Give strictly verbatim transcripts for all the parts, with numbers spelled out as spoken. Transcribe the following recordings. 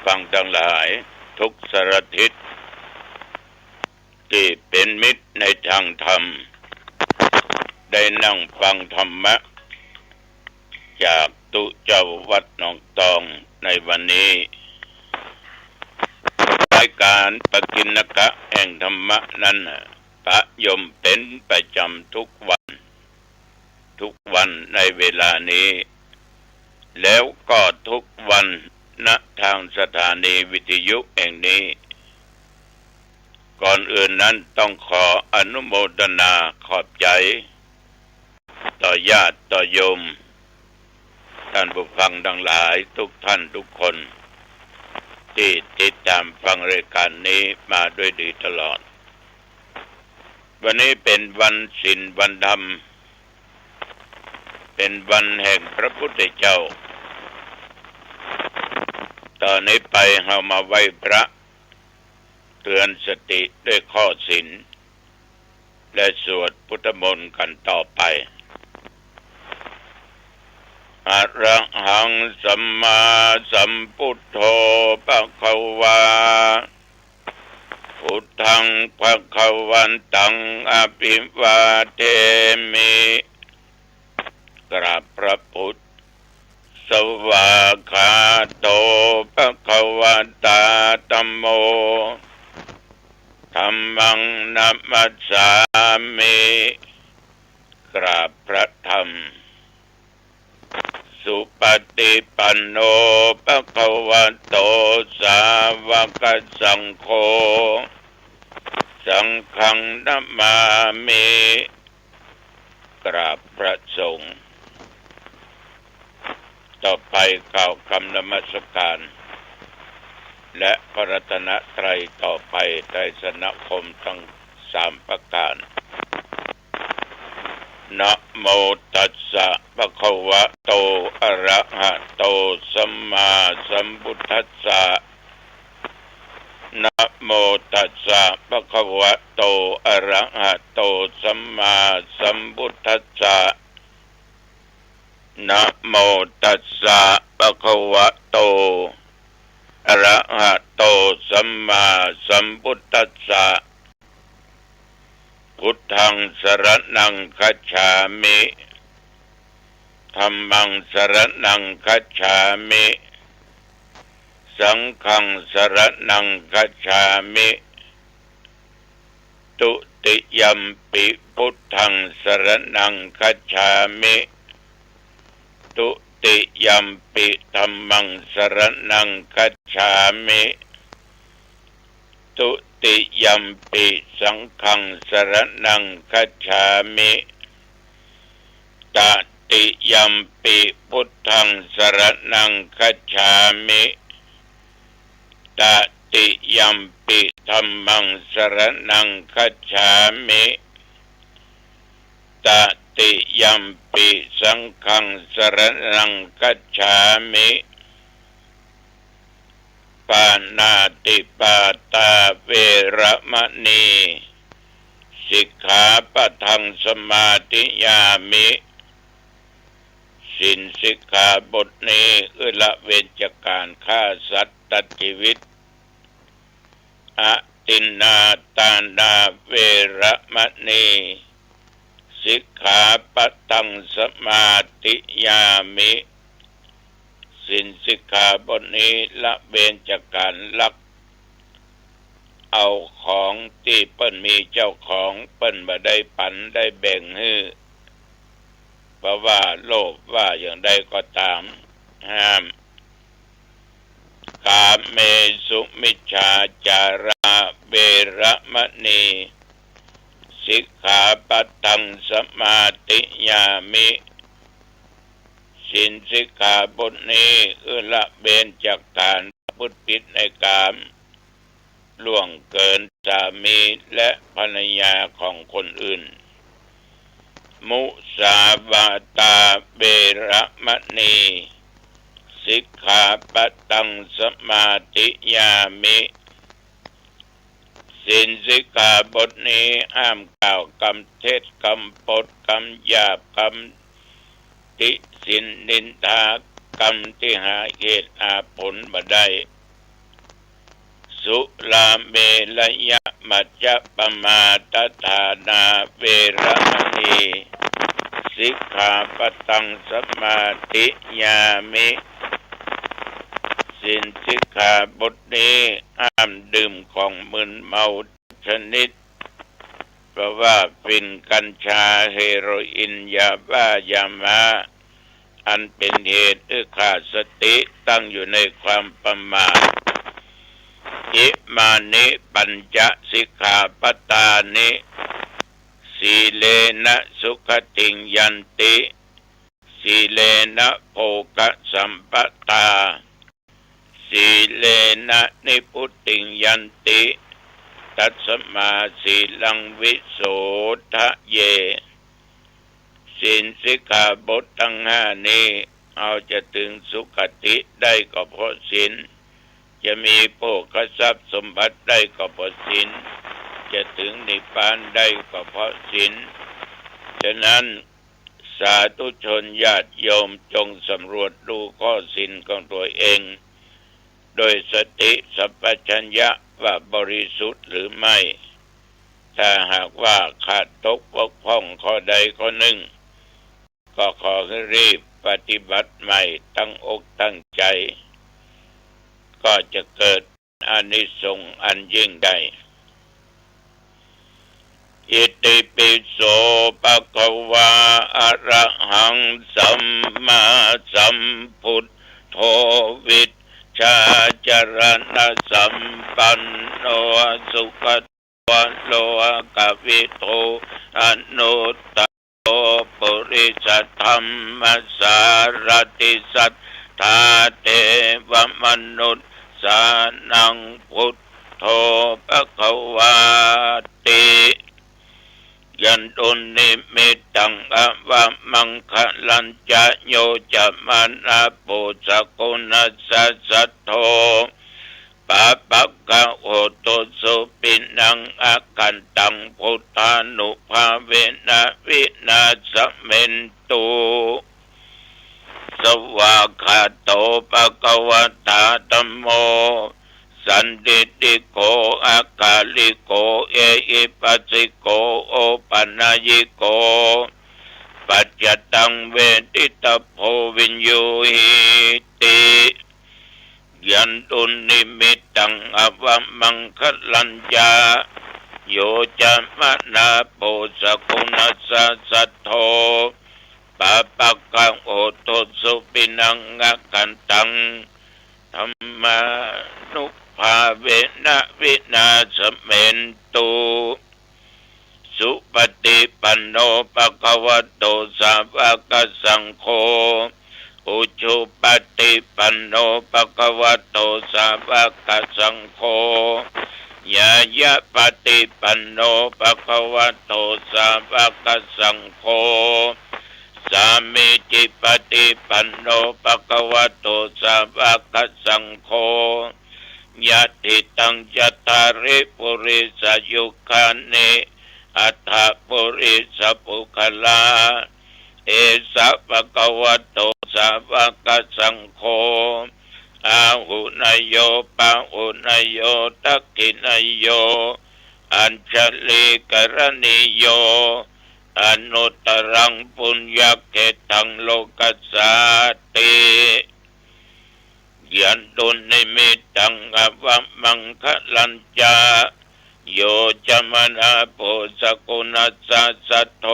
ฟังตังหลาย ทุกสารทิศ ตี้เป๋นมิตรในตางธรรม ได้นั่งฟังธรรมะ จากตุ๊เจ้าวัดหนองตองในวันนี้ รายก๋านปกิณณกะแห่งธรรมะนั้นน่ะ ประยมเป๋นประจ๋ำทุกวัน ทุกวันในเวลานี้ แล้วก็ทุกวัน ณ ตางสถานีวิทยุแห่งนี้ ก่อนอื่นนั้นต้องขออนุโมทนาขอบใจ๋ ต่อญาติต่อโยม ต้านผู้ฟังตังหลายทุกต้านทุกคน ตี้ติดต๋ามฟังรายก๋านนี้มาด้วยดีตลอด วันนี้เป๋นวันศีลวันธรรม เป๋นวันแห่งพระพุทธเจ้า ต่อนี้ไปเฮามาไหว้พระ เตือนสติด้วยข้อศีล และสวดพุทธมนต์กั๋นต่อไป อะระหังสัมมาสัมพุทโธ ภะคะวา พุทธัง ภะคะวันตัง อะภิวาเทมิ กราบพระพุทธ สวากขาโต ภะคะวะตา ธัมโม ธัมมัง นะมัสสามิ กราบพระธรรม สุปฏิปันโน ภะคะวะโต สาวกสังโฆ สังฆัง นะมามิ กราบพระสงฆ์ ต่อไปกล่าวกำนมัสก๋าน และพระรัตนตรัยต่อไป ไตรสรณคมทั้งสามประก๋าน นะโมตัสสะ ภะคะวะโต อะระหะโต สัมมาสัมพุทธัสสะ นะโมตัสสะ ภะคะวะโต อะระหะโต สัมมาสัมพุทธัสสะ นะโมตัสสะ ภะคะวะโต อะระหะโต สัมมาสัมพุทธัสสะ พุทธัง สรณัง คัจฉามิ ธัมมัง สรณัง คัจฉามิ สังฆัง สรณัง คัจฉามิ ตุติยัมปิ พุทธัง สรณัง คัจฉามิ ตุติยัมปิ ธัมมัง สรณัง คัจฉามิ ตุติยัมปิ สังฆัง สรณัง คัจฉามิ ตติยัมปิ พุทธัง สรณัง คัจฉามิ ตติยัมปิ ธัมมัง สรณัง คัจฉามิ ตติยัมปิ สังฆัง สรณัง คัจฉามิ ปาณาติปาตา เวระมะณี สิกขาปะทัง สมาธิยามิ ศีลสิกขาบทนี้ อือละเว้นจากก๋านฆ่าสัตว์ตัดจีวิต อทินนาทานา เวระมะณี สิกขาปะทัง สมาธิยามิ ศีลสิกขาบทนี้ละเว้นจากก๋านลักเอาของตี้เปิ้นมีเจ้าของ เปิ้นบ่ได้ปั๋นได้แบ่งหื้อ บ่ว่าโลภว่าอย่างใดก็ต๋าม ห้าม กาเมสุมิจฉาจารา เวระมะณี สิกขาปะทัง สมาธิยามิ ศีลสิกขาบทนี้ อือละเว้นจากก๋านประพฤติผิดในกาม ล่วงเกินสามีและภรรยาของคนอื่น มุสาวาทา เวระมะณี สิกขาปะทัง สมาธิยามิ ศีลสิกขาบทนี้ ห้ามกล่าวกำเท็จ กำปด กำหยาบ กำติฉินนินทา กำตี้หาเหตุหาผลบ่ได้ สุราเมรยมัจจปมาทฐานาเวระมณี สิกขาปะตังสมาธิยามิ ศีลสิกขาบทนี้ห้ามดื่มของมึนเมาทุกชนิด เพราะว่าฝิ่น กัญชา เฮโรอีน ยาบ้า ยาม้า อันเป็นเหตุหื้อขาดสติ ตั้งอยู่ในความประมาท อิมานิปัญจสิกขาปะตานิ สีเลนะสุขติงยันติ สีเลนะโภคสัมปทา สีเลนะนิพพุติงยันติ ตัสมาสีลังวิโสทะเย ศีลสิกขาบทตังห้านี้ เฮาจะเถิงสุคติได้ก็เพราะศีล จะมีโภคทรัพย์สมบัติได้ก็เพราะศีล จะเถิงนิพพานได้ก็เพราะศีล ฉะนั้น สาธุชนญาติโยมจงสำรวจดูข้อศีลของตัวเอง โดยสติสัมปชัญญะว่าบริสุทธิ์หรือไม่ ถ้าหากว่าขาดตกบกพร่องข้อใดข้อหนึ่ง ก็ขอให้รีบปฏิบัติใหม่ตั้งอกตั้งใจ ก็จะเกิด อานิสงส์อันยิ่งใหญ่ อิติปิโสภะคะวา อะระหังสัมมาสัมพุทโธ วิชชาจรณะสัมปันโน สุขโต โลกวิทู อนุตตโร ปุริสธัมมสารถิ สัทธาเทวมนุสสานัง พุทโธภะคะวาติ ยันตุนนิมิตตัง อวมังคะลัญจะ โยจะมะนะ ปุสสะกุณัสสะ สัทโธ ปาปะกะโหตุ สุปินัง อกันตัง พุทธานุภาเวนะ วินาสเมนตุ สวากขาโต ภะคะวะตา ธัมโม สันทิฏฐิโก อะกาลิโก เอหิปัสสิโก โอปะนะยิโก ปัจจตัง เวทิตะโพ วิญญูหิติ ยันตุนนิมิตตัง อวมังคะลัญจะ โยจะมะนะ ปุสสะกุณัสสะ สัทโธ ปาปะกะโหตุ สุปินัง อกันตัง ธัมมานุภาเวนะ วินาสเมนตุ สุปฏิปันโน ภะคะวะโต สาวะกะสังโฆ อุจุปฏิปันโน ภะคะวะโต สาวะกะสังโฆ ญาญาปฏิปันโน ภะคะวะโต สาวะกะสังโฆ สามีจิปฏิปันโน ภะคะวะโต สาวะกะสังโฆ ยะถิตัง จัตตาริ ปุริสายุคานิ อัตถะ ปุริสะปุคคละ เอสะ ภะคะวะโต สาวะกะสังโฆ อาหุเนโย ปะหุเนโย ทักขิเนโย อัญชลีกะรณีโย อนุตตรัง ปุญญะเขตตัง โลกัสสาติ ยันตุนนิมิตตัง อวมังคะลัญจะ โยจะมะนะ ปุสสะกุณัสสะ สัทโธ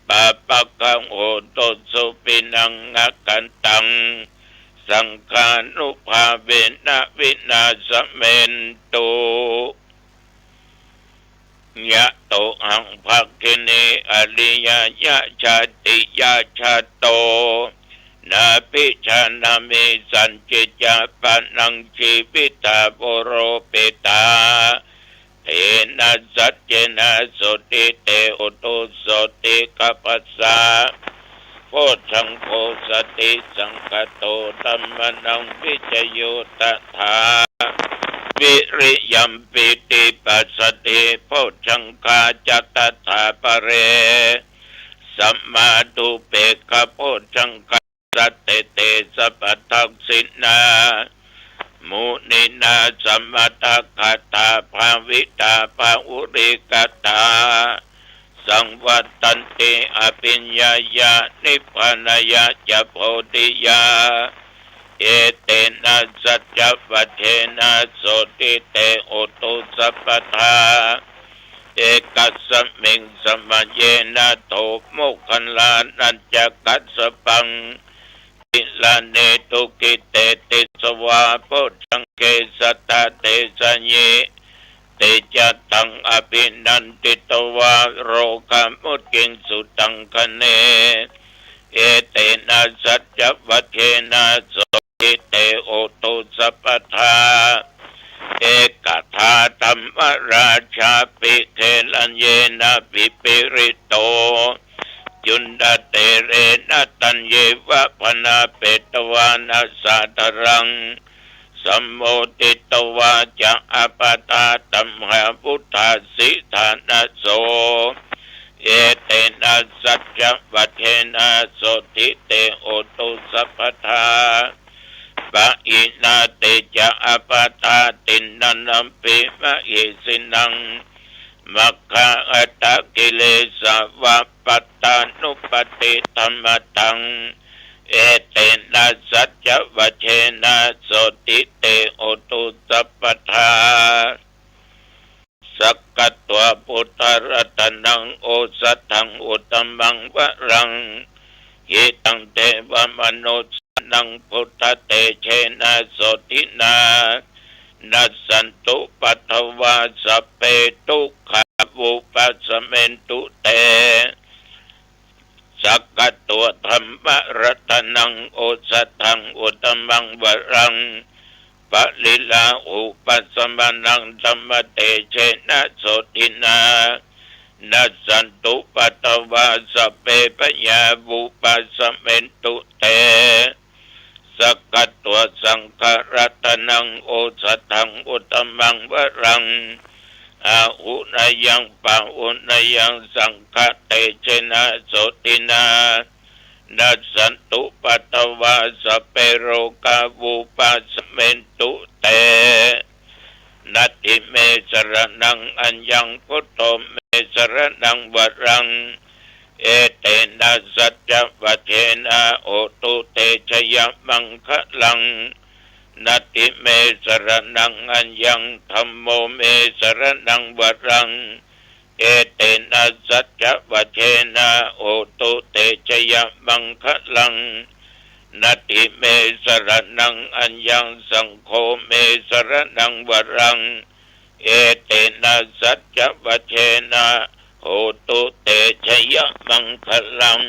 ปาปะกะโหตุ สุปินัง อกันตัง สังฆานุภาเวนะ วินาสเมนตุ ยะโตหัง ภักขินี อริยะยะ ชาติยะชาโต นาภิจานามิ สัญญิจจะ ปะนัง จีวิตา ปุโรปิตา เตนะ สัจเจนะ โสติ เต โหตุ โสติ กัปปะสะ โพชฌังโค สติสังคโต ธัมมานัง วิจโย ตถา วิริยัม ปีติ ปัสสะธิ โพชฌังคา จะ ตถา ปะเร สะมาธุ เปกขะ โพชฌังคา สัตเต เต สัพพะทักขิณา มุนีนาสมัตตคาถา ภาวิตาบาหุลีกาถา สังวัตตันติอภิญญายะ นิพพานายะจะโพธิยา เอเตนะสัจจวัจเจนะ โสตถิเต โหตุสัพพะทา เอกัสสมิงสมัยเยนะ โถ โมคคัลลานะจะกัสสปัง กิลาเนตุกิเตติสวา โพชฌังเกสัตถะเตสะยิ เตจะตังอภินันทิตวา โรกามุจจิงสุตังคะเน เอเตนะสัจจวัจเจนะ โสตถิเต โหตุสัพพะทา เอกทาธัมมราชาปิ เขลัญเยนะปิปริโต จุนดาเตเรนะ ตัญเยวะ บณาเปตวานะ สาธารัง สัมโมทิตวาจะ อัปปะทาตัมหา วุฏฐาสิฐานะโส เอเตนะสัจจวัจเจนะ โสตถิเต โหตุสัพพะทา ปะหินา เตจะ อัปปะทา ทินนันนัมปิมะเหสินัง มัคคาอัตถกิเลสวะ ปัตตานุปัปปติธัมมะทัง เอเตนะสัจจวัจเจนะ โสตถิเต โหตุสัพพะทา สักขะตวา พุทธะรัตนัง โอสะถัง อุตตะมังวะรัง หิตังเทวะมนุสสานัง พุทธะเตเจนะ โสตถินา นัสสันตุปัตถวา สัพเพ ทุกขา วุปัสสะเมนตุ เต สักขะตวา ธัมมะรัตนัง โอสะถัง อุตตะมังวะรัง ปะริลาหุปัสสะมะนัง ธัมมะเตเจนะ โสตถินา นัสสันตุปัตถวา สัพเพ พยา วุปัสสะเมนตุ เต สักขะตวา สังฆะรัตนัง โอสะถัง อุตตะมังวะรัง อาหุเนยัง ปะหุเนยัง สังฆะเตเจนะ โสตถินา นัสสันตุปัตถวา สัพเพ โรกา วุปัสสะเมนตุ เต นัตถิเม สะระณัง อัญญัง พุทโธ เม สะระณัง วะรัง เอเตนะ สัจจวัจเจนะ โหตุ เต ชยะมังคะลัง นัตถิเม สะระณัง อัญญัง ธัมโม เม สะระณัง วะรัง เอเตนะ สัจจวัจเจนะ โหตุ เต ชยะมังคะลัง นัตถิเม สะระณัง อัญญัง สังโฆ เม สะระณัง วะรัง เอเตนะ สัจจวัจเจนะ โหตุ เต ชยะมังคะลัง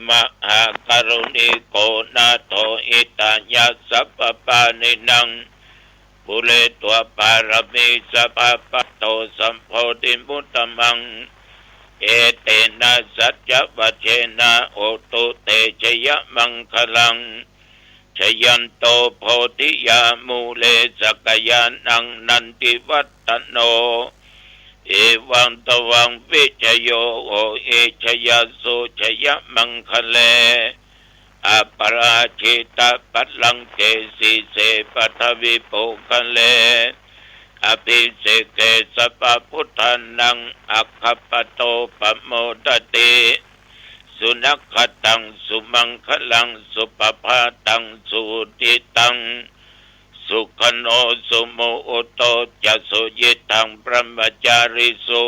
มหาการุณิโก นาโถ หิตายะ สัพพปาณินัง ปูเรตวา ปารมี สัพพะ ปัตโต สัมโพธิมุตตะมัง เอเตนะ สัจจวัจเจนะ โหตุ เต ชยะมังคะลัง ชยันโต โพธิยา มูเล สักกายานัง นันทิวัตตะโน เอวังตวัง วิจโย โหหิ ชยสสุ ชยะมังคะเล อปาราจิตะปัลลังเก สีเส ปัทวิโปคะเล อภิเสเก สัพพะพุทธานัง อัคคปโต ปะโมดติ สุนักขะตัง สุมังคะลัง สุปภาตัง สุหุติตัง สุขโณ สุมุหุตโต จะ สุยิตตัง บรหมจาริสุ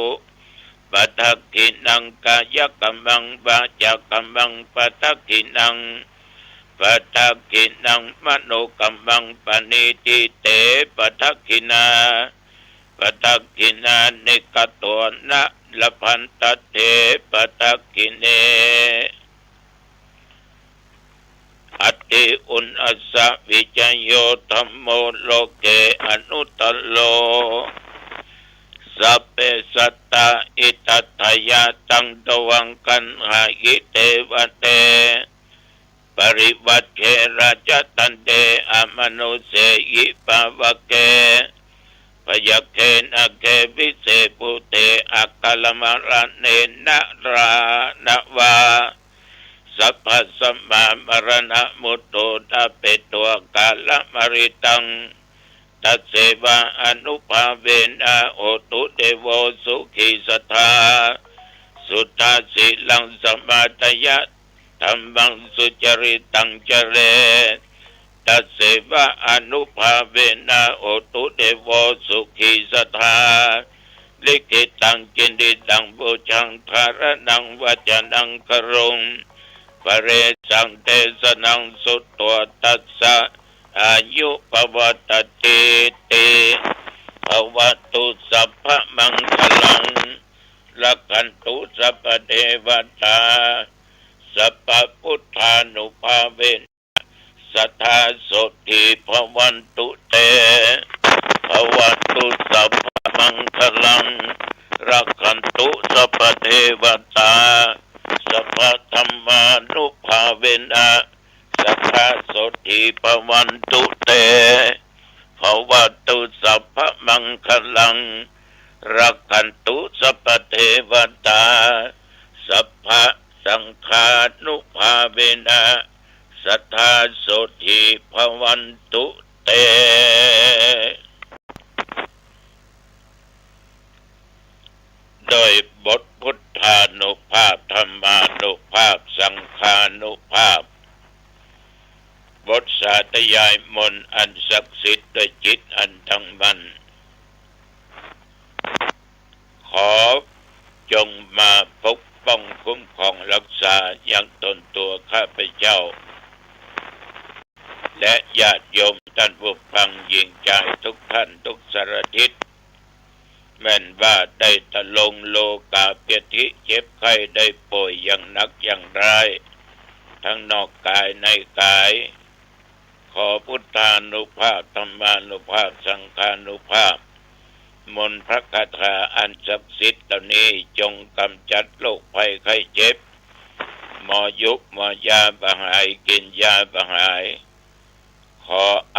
ปะทักขิณัง กายะกัมมัง วาจากัมมัง ปะทักขิณัง ปะทักขิณัง มโนกัมมัง ปะณีติ เต ปะทักขิณา ปะทักขิณานิ กะตวานะ ละพันตะเท ปะทักขิเณ อัตถิอุณอัสสะ วิจโย ธัมโม โลเก อนุตตะโร สัพเพ สัตตา อิทัฏฐายะ ตัง ตวัง คันหาหิ เตวะเต ปริวัจเจ ราชะทันเต อมนุสเสหิ ปาวะเก พยัคเข นาคเข วิเศษภูเต อะคะละมะระเณ นะรา นะวา สัพพะสัมมามะระณะมุตโต ทะเปโต กาละมะริตัง ตัสเสวะอนุภาเวนะ โหตุ เตโว สุขี สัทธา สุทธา สีลัง สมาดายะ ธัมมัง สุจริตัง จเร ตัสเสวะอนุภาเวนะ โหตุ เตโว สุขี สัทธา ลิขิตัง กิณฑิตัง ปูชัง ธารณัง วัจจะนัง คารุง ปะเรสัง เตสะนัง สุตวา ตัสสะ อายุ ปะวัตติ ติ ภะวะตุ สัพพะมังคะลัง รักขันตุ สัพพะเทวะตา สัพพะพุทธานุภาเวนะ สัตถา โสตถี ภะวันตุ เต ภะวะตุ สัพพะมังคะลัง รักขันตุ สัพพะเทวะตา สัพพะธัมมานุภาเวนะ สัตถา โสตถี ภะวันตุ เต ภะวะตุ สัพพะมังคะลัง รักขันตุ สัพพะเทวะตา สัพพะสังฆานุภาเวนะ สัตถา โสตถี ภะวันตุ เต โดยบทพุทธานุภาพ ธัมมานุภาพ สังฆานุภาพ บทสาธยายมนต์อันศักดิ์สิทธิ์ด้วยจิตอันตั้งมั่น ขอจงมาปกป้องคุ้มครองรักษายังตนตัวข้าพเจ้า และญาติโยมท่านผู้ฟังหญิงชายทุกท่านทุกสารทิศ แม่นว่าได้ตะลงโลกาพยาธิ เจ็บไข้ได้ป่วยอย่างหนักอย่างร้าย ทั้งนอกกายในกาย ขอพุทธานุภาพ ธัมมานุภาพ สังฆานุภาพ มนต์พระคาถาอันศักดิ์สิทธิ์เหล่านี้จงกำจัดโรคภัยไข้เจ็บ หมอยุบหมอยาบ่หาย กินยาบ่หาย ขออ